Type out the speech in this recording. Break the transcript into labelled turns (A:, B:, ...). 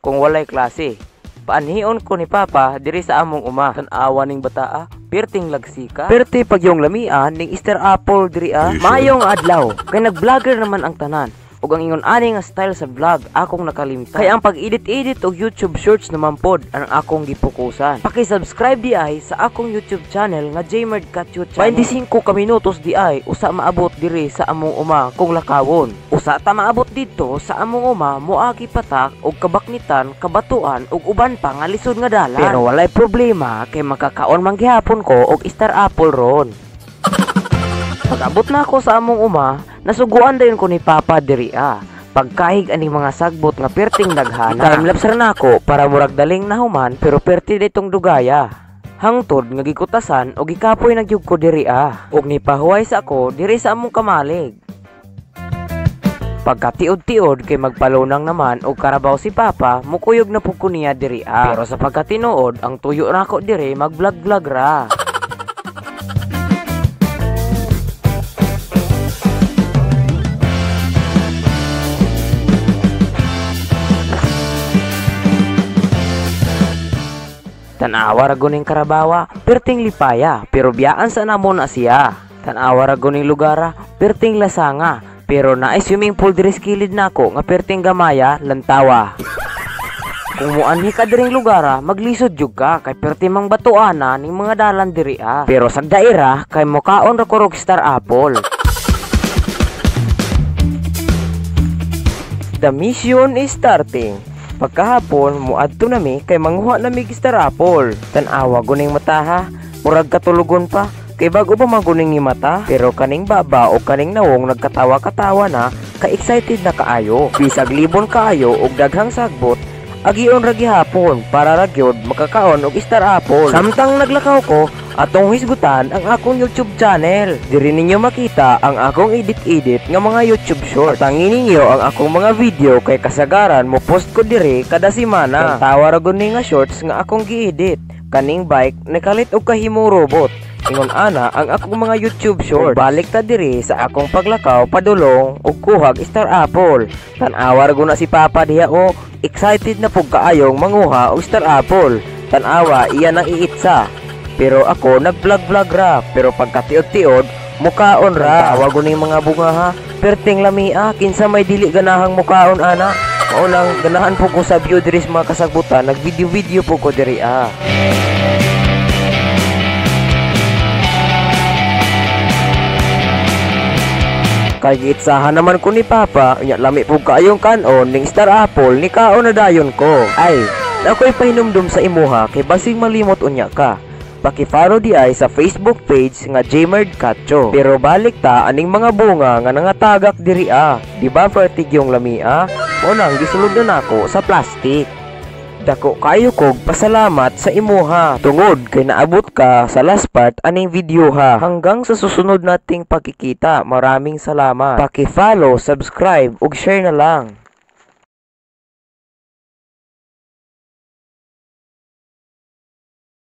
A: Kung walay klase, paanhion ko ni Papa diri sa among uma. Tan-awa ning bataa, perting lagsika. Perti pag yung lamian ning Easter apple diri ah. Maayong adlaw, kay nag-vlogger naman ang tanan. Ug ang ingon ani nga style sa vlog akong nakalimtan. Kay ang pag-edit-edit og YouTube Shorts naman pod ang akong gipokusan. Paki-subscribe di ay sa akong YouTube channel nga Jmerd Katyo Channel. 25 ka minutos di ay usa maabot diri sa among uma kung lakawon. Usa ta maabot didto sa among uma moagi patak og kabaknitan, kabatuan ug uban pa nga lisod nga dalan. Pero walay problema kay makakaon man gihapon ko og star apple ron. Pag-abot na ako sa among uma, nasuguan dayon ko ni Papa diri ah. Pagkahig aning mga sagbot nga perting daghana. Timelapse ra nako para murag daling nahuman pero perti ditong dugaya. Hangtod nga gikutasan og gikapoy na gyud ko diri ah. Og nipahuway sa ako diri sa among kamalig. Pagkatiod-tiod kay magpalunang naman og karabaw si Papa, mukuyog na pud ko niya diri ah. Pero sa pagkatinuod, ang tuyo nako diri mag-vlog-vlog ra. Tanawa ra guning karabawa, perting lipaya, pero biyaan sa namo na siya. Tanawa ra guning lugara, perting lasanga, pero naay swimming pool diri sa kilid nako nga perting gamaya, lantawa. Kung muanhi ka diring lugara, maglisod jud ka kay perti mang batuana ning mga dalan diri ah. Pero sa daira kay mukaon ra ko og star apple. The mission is starting. Pagkahapon, muadto nami kay manguha nami og star apple. Tan-awa guning mata ha, murag katulugon pa, kay bago pa maguning ni mata. Pero kaning baba o kaning nawong nagkatawa-katawa na, ka-excited na kaayo. Bisag libon kaayo og daghang sagbot, agion ra gihapon para ra gyud makakaon og star apple. Samtang naglakaw ko, atong hisgutan ang akong YouTube channel. Diri ninyo makita ang akong edit-edit nga mga YouTube Shorts. Tangi ninyo ang akong mga video kay kasagaran mo post ko diri kada semana. Tawa ra gud ni nga shorts nga akong gi-edit. Kaning bike nakalit og kahimong robot. Ingon ana ang akong mga YouTube Shorts. Balik ta diri sa akong paglakaw padulong og kuhag star apple. Tan-awa ra gud na si Papa diha o excited na pug kaayong manguha og star apple. Tan-awa iya nang iitsa. Pero ako nag-vlog-vlog ra, pero pagkatiod-tiod mukaon ra. Tawa guning mga bunga ha, perting lamia, kinsa may dili ganahang mukaon ana. Mao lang ganahan po ko sa view diri sa mga kasagbutan, nag-video-video po ko diri ah. Kay giitsahan naman ko ni Papa, unya lami pug kaayong kanon ning star apple ni kaon na dayon ko. Ay, ako'y pahinumdum sa imuha kay basig malimot unya ka. Paki-follow di ay sa Facebook page nga Jmerd Katyo. Pero balik ta aning mga bunga nga nangatagak diri ah. Di ba fertig yung lamia? Mao nang gisulod na nako sa plastic. Dako kayo kog pasalamat sa imuha tungod kay naabot ka sa last part aning video ha. Hanggang sa susunod nating pagkikita, maraming salamat. Paki-follow, subscribe ug share na lang.